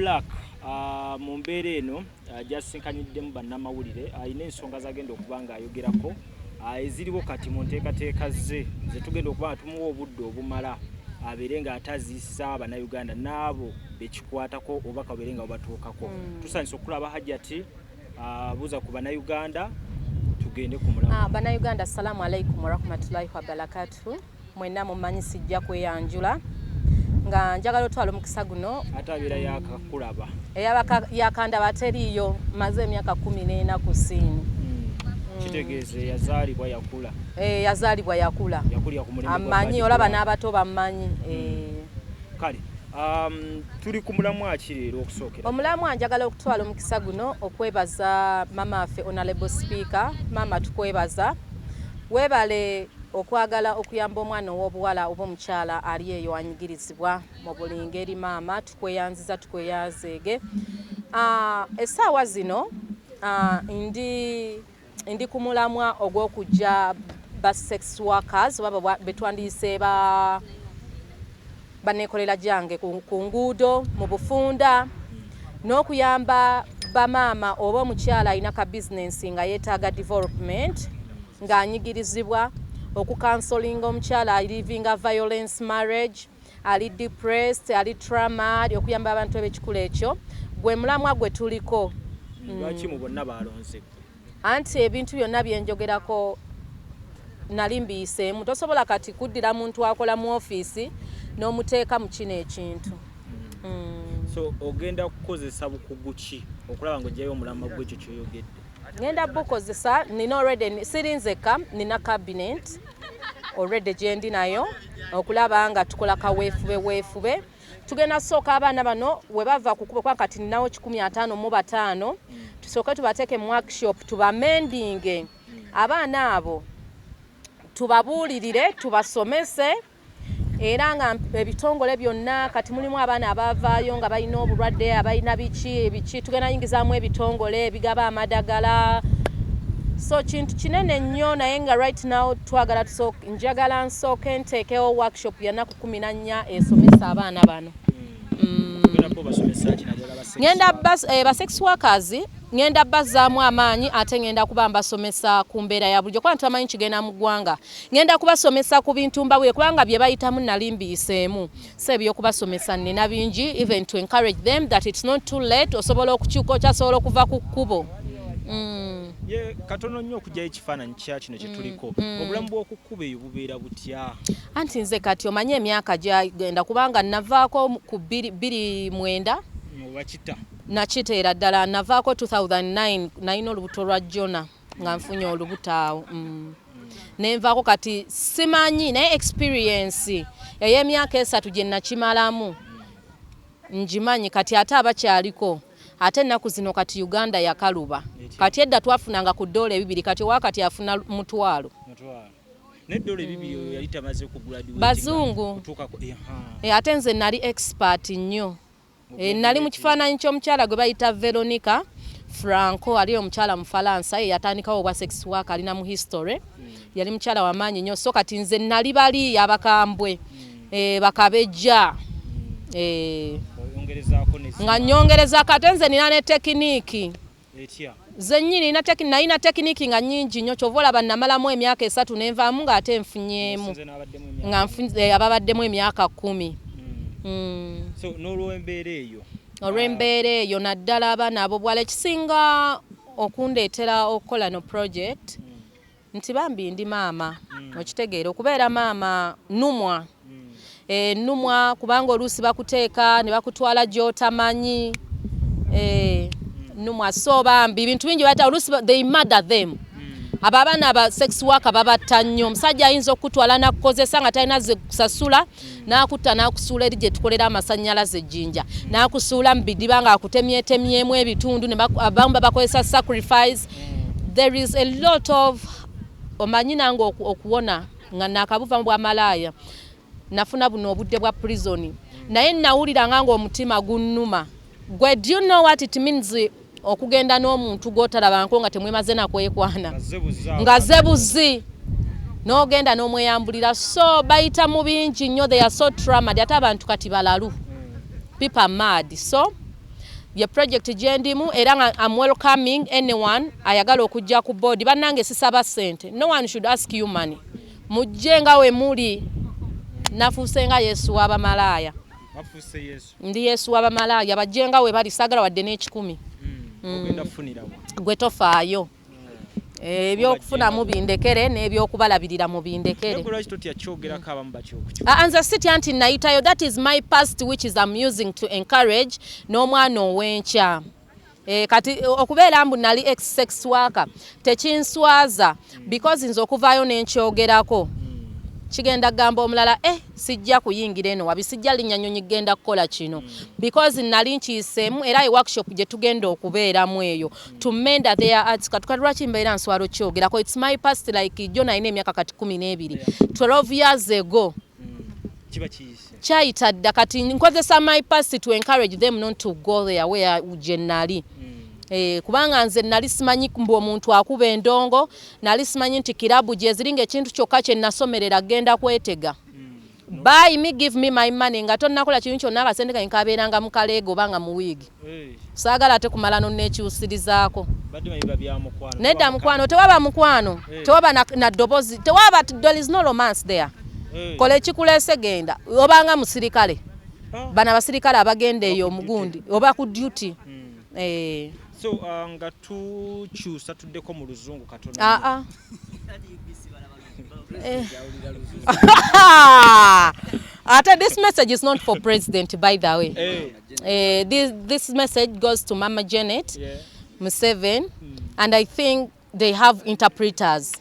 Black mu mbeera eno gyasinkanyiddemu bannamawulire, alina ensonga zagenda okuba nga ayogerako eziriwo kati mu nteekateeka ze zetugenda okuba nga tumuwa obudde obumala abeere nga atazisa Bannayuganda n'abo bekikwatako oba kabeere nga bubatuukako. Tusanyusa okulaba Hajjati. Buuza ku Bannayuganda, tugende ku mulamwa. Bannayuganda, assalamu alaikum warahmatullahi wabarakatuhu. Mwenna mumanyi, sijja kweyanjula, nga njagala otwala omukisa guno. Ate abeera yakakulaba. Eyabaka yakandaba teriiyo, maze emyaka 14 ku scene. Kitegeeza yazaalibwa yakula. Yazaalibwa yakula. Yakulira ku mulembe gwa Amanyi Bad olaba Black. N'abato bammanyi. Kale tuli ku mulamwa ki leero okusookera? Omulamwa, njagala okutwala omukisa guno okwebaza mama waffe, Honorable Speaker. Maama, tukwebaza, weebale okwagala okuyamba omwana ow'obuwala oba omukyala ali eyo anyigirizibwa mu buli ngeri. Maama, tukweyanziza, tukweyanzeege. Essaawa zino ndi ku mulamwa ogw'okujja ba sex workers oba betwandiyise ba baneekolera gyange ku nguudo mu bufunda, n'okuyamba bamaama oba omukyala alina ka bizinensi nga yeetaaga development ng'anyigirizibwa, okucounselinga omukyala alivinga violence marriage, ali depressed, ali trauma, okuyamba abantu ab'ekikula ekyo. Gwe mulamwa gwe tuliko. Lwaki mu bonna balonze? Anti ebintu byonna byenjogerako nali mbiyiseemu. Tosobola kati kuddira muntu akola mu ofiisi n'omuteeka mu kino ekintu. So ogenda kukozesa bukugu ki okulaba ng'ojjayo omulamwa gwekyo kyoyogedde? Ngenda bukozesa, nina already, siri nzekka, nina cabinet already gyendi nayo okulaba nga tukola kaweefube. Weefube tugenda sooka abaana bano we bava ku kuba, kati ninawo 155, tusooke tubateeke mu workshop, tubamendinge abaana abo, tubabuulirire, tubasomese. Era nga ebitongole byonna kati mulimu abaana abavaayo nga balina obulwadde, abalina biki biki, tugenda yingizaamu ebitongole ebigaba amadagala. So kintu kinene nnyo, naye nga right now twagala njagala nsooke nteekewo workshop ya nnaku 14 esomesa abaana bano. Ogenda bo basomesa ki naddala ba sex Ngenda workers? Ba sex workers ngenda bazzaamu amaanyi, ate ngenda kuba mbasomesa ku mbeera ya bulijjo, kuba ntibamanyi kigenda mu ggwanga. Ngenda kubasomesa ku bintu mbabwire, kubanga bye bayitamu nali mbiyiseemu. So ebyokubasomesa nina bingi, even to encourage them that it's not too late, osobola okukyuka, okyasobola okuva ku kkubo. Ye katono nnyo okugyayo ekifaananyi kya kino kye tuliko. Obulamu bw'oku kkubo eyo bubeera butya? Anti nze kati omanye emyaka gyagenda, kubanga navaako ku 2009. Obakita. Nakiteera ddala, navaako 2009, nalina olubuto lwa Jona, nga nfunye olubuto awo. Nenvaako kati simanyi, naye experience ey'emyaka 3 gye nakimalamu ngimanyi kati. Ate abakyaliko, ate ennaku zino kati Uganda yakaluba. Etya? Kati edda twafunanga ku ddoola 2, kati owakati afuna 1000. 1000, n'eddoola 2 oyo yali tamaze kugraduate. Bazungu. Kutuukako. Ate nze nali expert nnyo. Nali mu kifaananyi ky'omukyala gwe bayita Veronica Franco, ali omukyala Mufalansa, ye yatandikawo obwa sex work, alina mu history. Yali mukyala wamaanyi nnyo. So kati nze nali bali abakambwe, bakabejja. Oyongerezaako ne Nga nnyongerezaako, ate nze nina ne technique. Etya? Ze nnyini nalina technique nga nnyingi nnyo, kyova olaba namalamu emyaka 3 nenvaamu ng'ate nfunyeemu. Osinze n'abaddemu emyaka. Nga ababaddemu emyaka 10. So n'olw'embeera eyo. Olw'embeera eyo, naddala abaana ab'obuwala, ekisinga okundeetera okukola no project nti bambi ndi maama. Okitegeera, okubeera maama numwa, numwa kubanga oluusi bakuteeka ne bakutwala gy'otamanyi, numwa. So bambi bintu bingi bata, oluusi they murder them. Abo abaana aba sex worker babatta nnyo. Omusajja ayinza okukutwala n'akukozesa nga talina ze kusasula, n'akutta n'akusuula eri gye tukolera amasannyalaze ejjinja, n'akusuula mu bidiba ng'akutemyetemyemu ebitundu, ne abamu babakozesa sacrifice. There is a lot of, omanyi nange okuwona nga nakabuva mu bwamalaaya, nafuna buno obudde bwa prison, naye nawuliranga ng'omutima gunnuma. Gwe, do you know what it means okugenda n'omuntu gw'otalabanko nga temwemaze nakwekwana, nga ze buzi n'ogenda n'omweyambulira? So bayita mu bingi nnyo, they are so trauma. Ate abantu kati balalu, people are mad. So Ye project gyendimu, era nga am welcoming anyone ayagala okujja ku board. Bannange, sisaba ssente. No one should ask you money. Mujje nga we muli. Nafuuse nga Yesu w'abamalaaya. Bafuuse Yesu. Ndi Yesu w'abamalaaya. Bajje nga we bali, saagala wadde n'ekikumi. Ogenda kufunirawo? Gwe tofaayo. Ebyokufunamu bindekere, n'ebyokubalabirira mu bindekere. Lwaki totya kyogerako? Abamu batya okukyo. Ah, nze sitya nti nayitayo. That is my past, which is I'm using to encourage n'omwana ow'enkya. Kati okubeera mbu nali ex sex worker tekinswaza, because nze okuvaayo nenkyogerako kigenda kugamba omulala, sijja kuyingira eno wabi, sijja linnya nnyonyi genda kukola kino, because nali nkiyiseemu. Era e workshop gye tugenda okubeeramu eyo to mend their hearts. Katuka lwaki mbeera nswala okyogerako? It's my past. Like jo nalina emyaka kati 12, 12 years ago. Kiba kiyise. Kyayita dda. Kati nkozesa my past to encourage them not to go there where gye nali. Kubanga nze nali simanyi mbu omuntu akuba endongo, nali simanyi nti kirabu gyeziri, nga ekintu kyokka kye nasomerera genda kwetega. Buy me, give me my money, nga tonnakola kintu kyonna, akasente kange kabeeranga mu kaleega oba nga mu wiigi. Saagala ate kumala nonneekyusirizaako. Badde bayiba bya mukwano. Nedda mukwano, tewaba mukwano. Tewaba na ddobozi, tewaba. There is no romance there. Kola ekikuleese, genda. Obanga musirikale. Bano abasirikale abagenda eyo omugundi oba ku duty. So nga tukyusa, tuddeko mu luzungu katono. Ah, ah. Ate this message is not for president, by the way. This message goes to Mama Janet Museveni, and I think they have interpreters.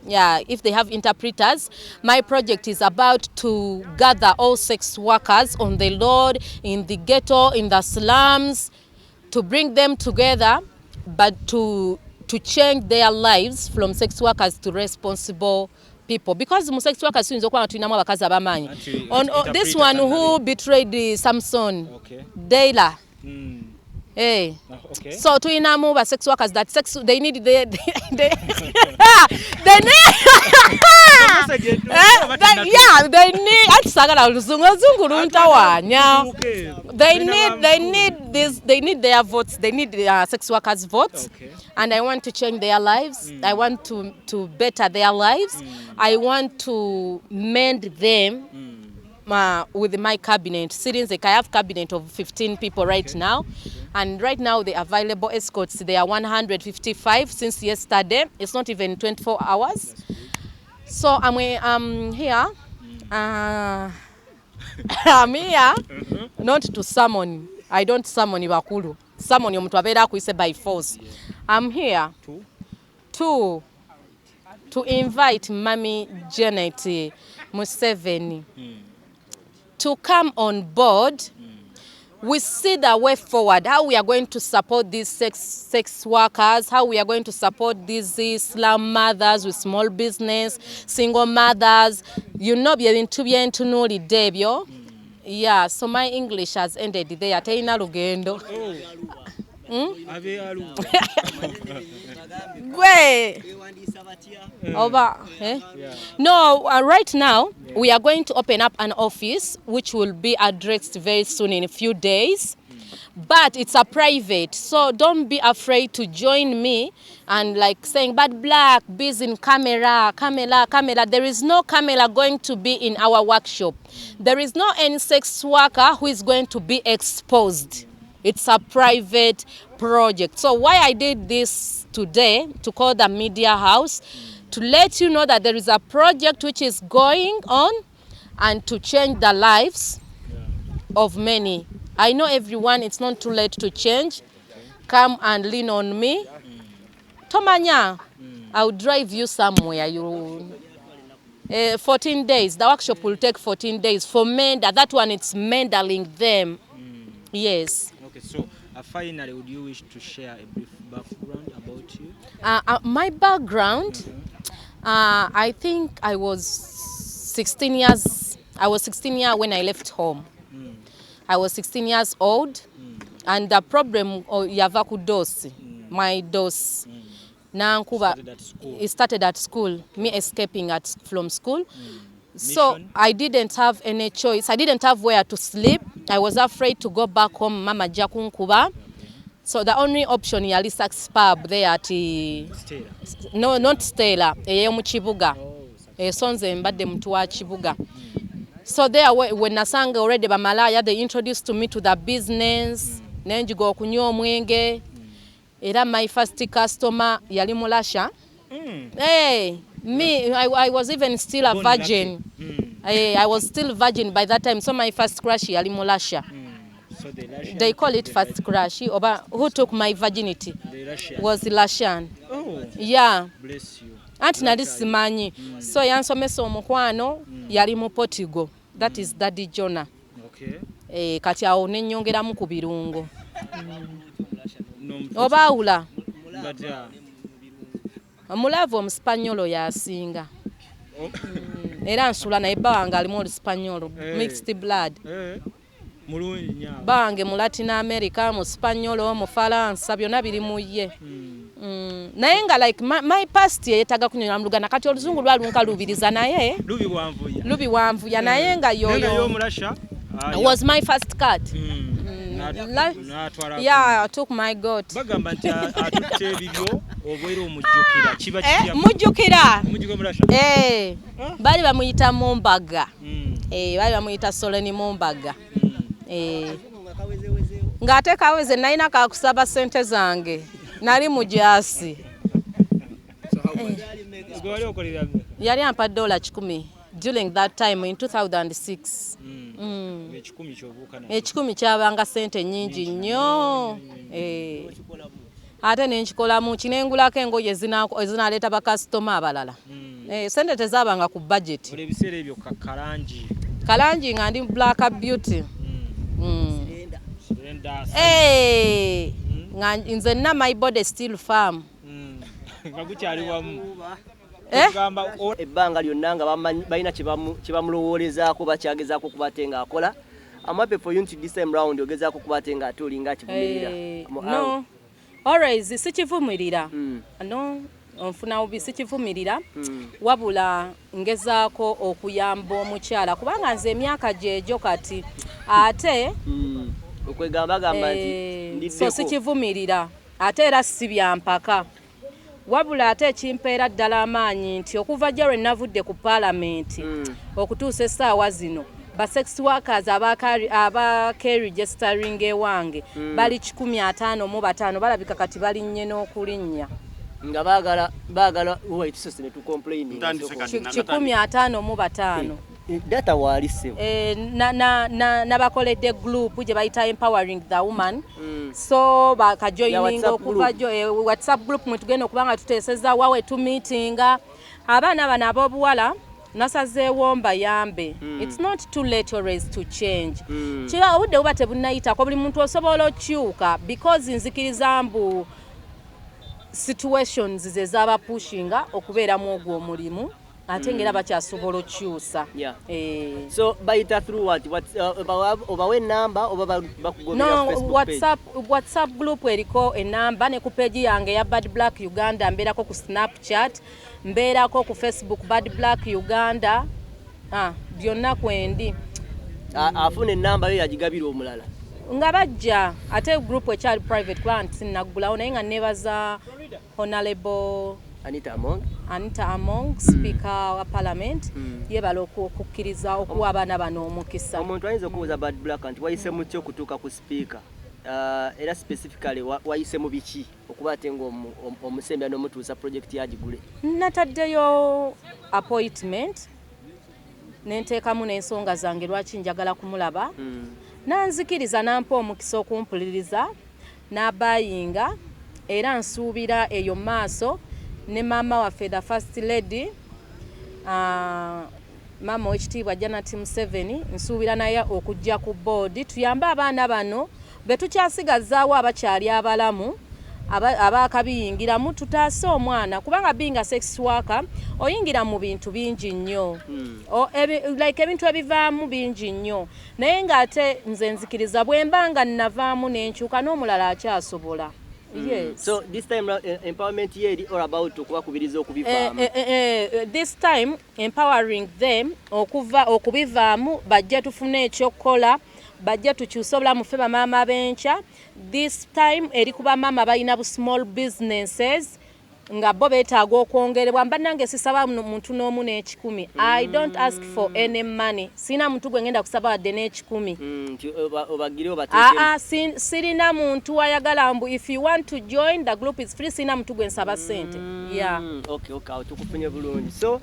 Yeah, if they have interpreters, my project is about to gather all sex workers on the road, in the ghetto, in the slums, to bring them together, but to change their lives from sex workers to responsible people, because mu sex workers tuyinza okuba nga tulinamu abakazi ab'amaanyi. On this Interpreter one who can betrayed Samson, Dela. Hey. Ah, okay. So tulinamu ba sex workers that sex they need they need Message yeah, they need, ati sagala oluzungu, oluzungu luntawaanya. They need this, they need their votes, they need their sex workers' votes. And I want to change their lives. I want to better their lives. I want to mend them with my cabinet. Sirinze, I have cabinet of 15 people right now. And right now the available escorts, they are 155 since yesterday. It's not even 24 hours. So I'm here. I'm here not to summon. I don't summon bakulu. Summon omuntu abeera akuyise by force. I'm here To? to invite Mami Janet Museveni to come on board. We see the way forward, how we are going to support these sex workers, how we are going to support these slum mothers with small business, single mothers. Bye bintu bye ntunuulidde ebyo. Yeah, so my English has ended there. Terina lugendo. Abe Arua. Gwe! Oba, eh? No, right now we are going to open up an office which will be addressed very soon, in a few days. But it's a private, so don't be afraid to join me and like saying, "But Black, busy in camera, camera, camera." There is no camera going to be in our workshop. There is no any sex worker who is going to be exposed. It's a private project. So why I did this today, to call the media house, to let you know that there is a project which is going on and to change the lives of many. I know everyone, it's not too late to change. Come and lean on me. Tomanya, I'll drive you somewhere. You 14 days. The workshop will take 14 days for men. That one, it's mentoring them. Yes. Okay, so finally, would you wish to share a brief background about you? My background, I think I was 16 years. I was 16 years when I left home. I was 16 years old, and the problem, oh, yava ku dosi, my dosi. Nankuba. Started at school. It started at school, me escaping from school. So Mission? I didn't have any choice. I didn't have where to sleep. I was afraid to go back home. Mama ajja kunkuba. So the only option yali Sax Pub there at Stella. No, not Stella, ey'omu kibuga. Oh, So nze mbadde muntu wa kibuga. So there when nasanga already bamalaya, they introduced to me to the business, nenjiga okunywa omwenge. Era my first customer yali Mulasha. Hey, me, I was even still a Born virgin. lucky. Hey, I was still virgin by that time, so my first crush yali Mulasha. So the Russian They call took it the first crush. Oba who took my virginity The Russian. was Lashan. Oh, Yeah. bless you. Anti nali simanyi. So yansomesa omukwano, yali mu Portugal. That is Daddy Jonah. Okay. Eh, kati awo ne nnyongeramu ku birungo. No, Obaawula. But, Omulaavu omusipanyolo yasinga. Oh. Era nsula naye, bba wange alimu olusipanyolo, Eh. mixed blood. Eh, mulungi nnyo. Bba wange mu Latin America, mu Sipanyolo, mu Falansa, byonna biri mu ye. Naye nga like my past yeetaaga kunyonyola mu Luganda, kati oluzungu lwalunkalubiriza naye Lubiwanvuya. Lubiwanvuya, naye nga Naye nga yoyo y'omulasha. Was my first cat. N'atwala. Yeah, I took my goat. Bagamba nti atutte ebibyo obeera omujjukira, kiba Eh, kitya? mujjukira. Omujjuka omulasha? Eh, baali bamuyita Mumbaga. Eh, baali bamuyita Soleni Mumbaga. Eh, ng'ate kaweze nalina kakusaba ssente zange, nali mujasi. Gwe wali okolera mmeka? Yali ampa $100 during that time in 2006. 100 kyobuuka nakyo. 100 kyabanga ssente nnyingi nnyo. Eh, ate nenkikolamu kinengulako engoye ezinaleeta bakasitoma abalala. Eh, sente tezaabanga ku budget. Olwo ebiseera ebyo kalangi. Kalangi nga ndi Black Beauty. Slender. Eh, nga nze nna my body still firm. Nga gukyali wamu. Eh? Kugamba Ebbanga lyonna nga balina kye bamulowoolezaako, bakyagezaako okuba ate ng'akola. I'm happy for you nti this time round ogezaako okuba ate ng'ate olinga akivumirira. Eh, no, always sikivumirira. No, onfuna bubi, sikivumirira. Wabula ngezaako okuyamba omukyala kubanga nze emyaka gyegyo kati ate Okwegamba gamba nti Eh, so ndiddeko. Sikivumirira ate era si byampaka, wabula ate ekimpeera ddala amaanyi nti okuva jja lwe navudde ku paalamenti okutuusa essaawa zino, ba sex workers abakeregistering ewange bali 155, balabika kati balinnye n'okulinnya. Nga baagala tusose ne tucomplaining. Ntandise kati. 155. Data waali, ssebo. Eh, nabakoledde group gye bayita Empowering the Woman, so bakajoininga. Ya WhatsApp Okuva group. jo, eh, WhatsApp group mwe tugenda okuba nga tuteeseza wawe tumeetinga abaana bano ab'obuwala. Nasazeewo mbayambe. It's not too late always to change. Kiba obudde buba tebunnayitako, buli muntu osobola okyuka, because nzikiriza mbu situations ze zabapushinga okubeeramu ogwo omulimu, ate ngera bakyasobola okyusa. Eh. So bayita through what, obawa enamba oba bakugobera No, ku Facebook page? WhatsApp group eriko enamba, ne ku page yange ya Bad Black Uganda, mbeerako ku Snapchat, mbeerako ku Facebook Bad Black Uganda. Ah, byonna kwendi. Afuna enamba yo yagigabira omulala. Nga bajja, ate group ekyali private kuba nti sinnaggulawo, naye nga nebaza Honorable Anita Among. Anita Among, Speaker wa Parliament, yebala okukkiriza okuwa abaana bano omukisa. Omuntu ayinza okubuuza Bad Black nti wayise mu ki okutuuka ku speaker? Era specifically wayise mu biki okuba ate nga omusembya n'omutuusa project yagigule? Nataddeyo appointment, nenteekamu n'ensonga zange lwaki njagala kumulaba, nanzikiriza nampa omukisa okumpuliriza n'abayinga. Era nsuubira eyo maaso ne maama waffe, the First Lady, maama owekitiibwa Janet Museveni, nsuubira naye okujja ku board tuyambe abaana bano be tukyasigazaawo abakyali abalamu abakabiyingiramu, tutaase omwana, kubanga being a sex worker oyingira mu bintu bingi nnyo. Like ebintu ebivaamu bingi nnyo, naye ng'ate nze nzikiriza bwe mba nga nnavaamu n'enkyuka, n'omulala akyasobola. Yes. So this time round, empowerment ye eri all about okubakubiriza okubivaamu? This time empowering them okuva okubivaamu, bajje tufune ekyokukola. Bajje tukyuse obulamu ffe bamaama b'enkya. This time eri ku bamaama balina bu small businesses nga bo beetaaga okwongerebwa. Bannange, sisaba muntu n'omu n'ekikumi. I don't ask for any money. Sirina muntu gwe ngenda kusaba wadde n'ekikumi. Nti obagire obateekemu. Aa, sirina muntu ayagala mbu if you want to join the group is free. Sirina muntu gwe nsaba ssente, yeah. Okay, awo tukufunye bulungi. So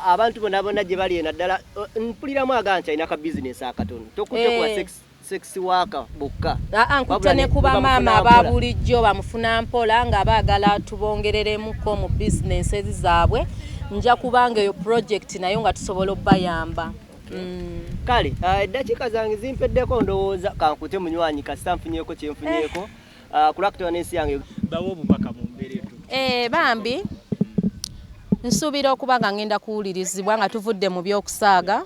abantu bonna bonna gye bali, naddala mpuliramu aga nti alina ka bizinesi akatono, tokutte kuba sex worker bokka. Aa, nkutte Wabula ne ku ne bamaama bamufuna aba mpola. bulijjo bamufuna mpola nga baagala tubongereremuko mu bizinesi zaabwe. Nja kubanga eyo project nayo nga tusobola obbayamba. Kale eddakiika zange zimpeddeko. Ndowooza kankute munywanyi kasita nfunyeeko kyenfunyeeko. Kulakutona n'ensi yange. Bawe obubaka mu mbeera etu. Bambi nsuubira okuba nga ngenda kuwulirizibwa nga tuvudde mu by'okusaaga.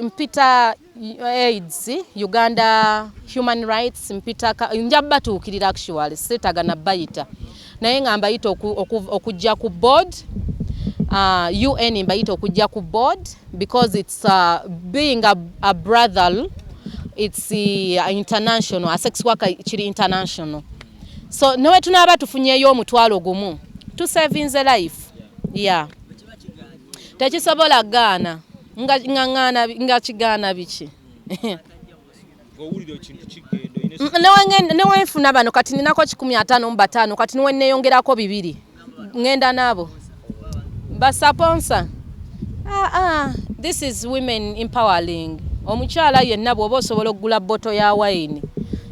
Mpita AIDS Uganda Human Rights, mpita nja batuukirira. Actually seetaaga na bayita, naye nga mbayita okujja ku board. UN mbayita okujja ku board because it's being a brother, it's international. A sex worker kiri international, so newe tunaaba tufunyeyo 10,000, tusavinze life, yeah. Tekisobola gaana nga nga ŋŋaana nga kigaana biki? Ng'owulira ekintu kigenda olina. Newenfuna bano kati ninako 155, kati niwe neeyongerako bibiri, ŋŋenda naabo basponsor. Ah, this is women empowering. Omukyala yenna bw'oba osobola okugula bottle ya wine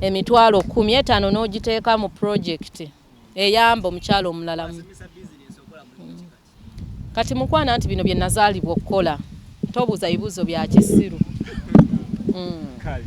150,000 n'ogiteeka mu project eyamba omukyala omulala. Kati mukwana nti bino bye nazaalibwa okukola, tobuuza bibuuzo bya kisiru. Kale.